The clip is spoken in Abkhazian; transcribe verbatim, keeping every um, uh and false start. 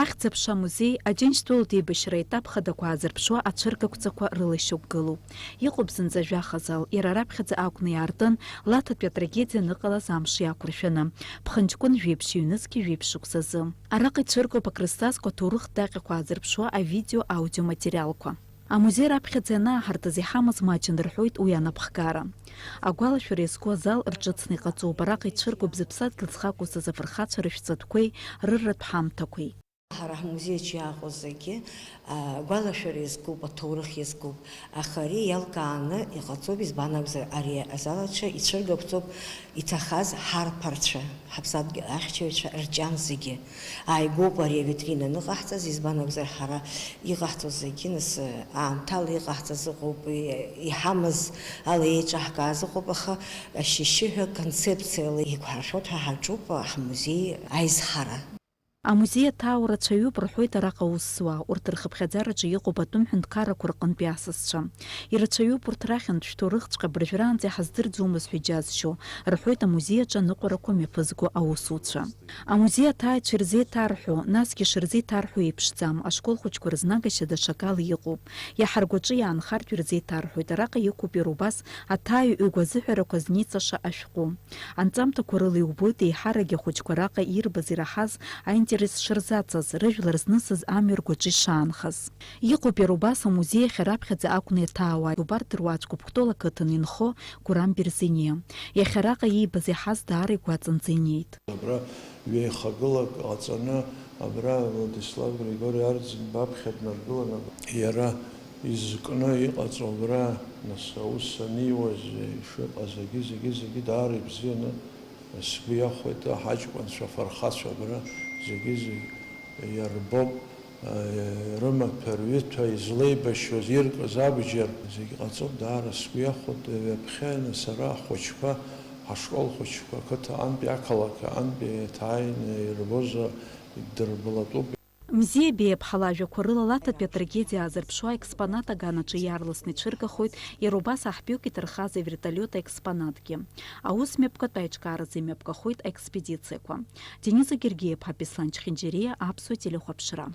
Ахьӡ-аԥша амузеи Аџьынџьтәылатә еибашьра аетап хадақәа аазырԥшуа ацәыргақәҵақәа рыла ишьақәгылоуп. Иҟоуп зынӡа жәаха зал, иара раԥхьаӡа акәны иаартын, Лаҭатәи атрагедиа аныҟалаз амш иақәыршәаны, ԥхынҷкәын жәиԥшь ҩнызқьи жәиԥшь шықәсазы. Араҟа ицәыргоуп акрызҵазкуа аҭоурыхтә даҟьақәа аазырԥшуа авидео-аудиоматериалқәа. Амузеи раԥхьаӡа ианааҳартыз иҳамаз маҷын рҳәоит уи анапхгара. Агәалашәара иазку азал рҿыцны иҟаҵоуп, араҟа ицәыргоуп зыԥсадгьыл зхакәызыз афырхацәа рышәҵатәқәеи рырратә ҳамҭақәеи. Ҳара ҳмузеи аҿы иааҟоу зегьы, а, агәалашәара иазкуп, аҭоурых иазкуп, аха ари иалкааны иҟаҵоуп, избан акәзар, ари азал аҿы ицәыргақәҵоуп иҭахаз ҳарԥарцәа, ҳаԥсадгьыл ахьчаҩцәа рҷан зегьы. Ааигәоуп ари авитрина аныҟаҳҵаз, избан акәзар, ҳара иҟаҳҵо зегьы, нас, аамҭала иҟаҳҵаз ыҟоуп, и-, иҳамаз ала еиҿаҳкааз ыҟоуп, аха ашьшьыҳәа концепциала иқәҳаршәоит ҳәа ҳаҿуп ҳмузеи аизҳара. Амузеи аҭааура цәаҩуп рҳәоит араҟа аус зуа, урҭ рхыԥхьаӡараҿы иҟоуп атәым ҳәынҭқаррақәа рҟынтәи асасцәа. Ирацәаҩуп урҭ рахьынтә шәҭоурыхҵәҟьа абыржәраанӡа иҳаздырӡомызт ҳәа иџьазшьо, рҳәоит амузеи аҿы аныҟәарақәа мҩаԥызго аусуцәа. Амузеи аҭааҩцәа ирзеиҭарҳәо, насгьы шырзеиҭарҳәо еиԥшӡам, ашкол хәыҷқәа рызнагашьа даҽакала иҟоуп. Иаҳа ргәаҿы иаанхартә ирзеиҭарҳәоит, араҟа иқәуп иара убас аҭааҩ игәазыҳәарақәа зниҵаша ашәҟәы. Анҵамҭақәа рыла иубоит еиҳарак ахәыҷқәа араҟа ирбаз-ираҳаз аинтерес шырзаҵаз, рыжәлар знысыз амҩа ргәаҿы ишаанхаз. Иҟоуп иара убас амузеи иахьа раԥхьаӡа акәны иаҭаауа, убарҭ руаӡәкуп Кәтол ақыҭан инхо Гурам Берзениа. Иахьа араҟа иибаз-иаҳаз даара игәаҵанӡа инеит. Абра ҩеихагылак ҟаҵаны, абра Владислав Григори Арӡынба аԥхьа днаргыланы, иара изкны иҟаҵоу абра, нас, аус аниуаз, ишыҟаз, зегьы, зегьы, зегьы даара ибзианы сгәы иахәеит, ҳаҷкәынцәа, афырхацәа абра зегьы-зегь иарбоуп, рымаҭәа, рҩыҭәа, излеибашьуаз, иркыз абџьар зегь ҟаҵоуп, даара сгәы иахәоит, ҩаԥхьа сара ахәыҷқәа, ҳашкол хәыҷқәа, ақыҭа аҟынтәи, ақалақь аҟынтәи ҭааины ирбозар, иддырбалатәуп. Мзиа Беиаԥҳа лажәақәа рыла Лаҭатәи атрагедиа аазырԥшуа аекспонат аганаҿы иаарласны ицәыргахоит иара убас аҳбҩык иҭархаз авертолиот аекспонатгьы. Аус мҩаԥгатә аиҿкааразы имҩаԥгахоит аекспедициақәа. Дениза Гергиеԥҳа, Беслан Чхинџьариа, Аԥсуа телехәаԥшра.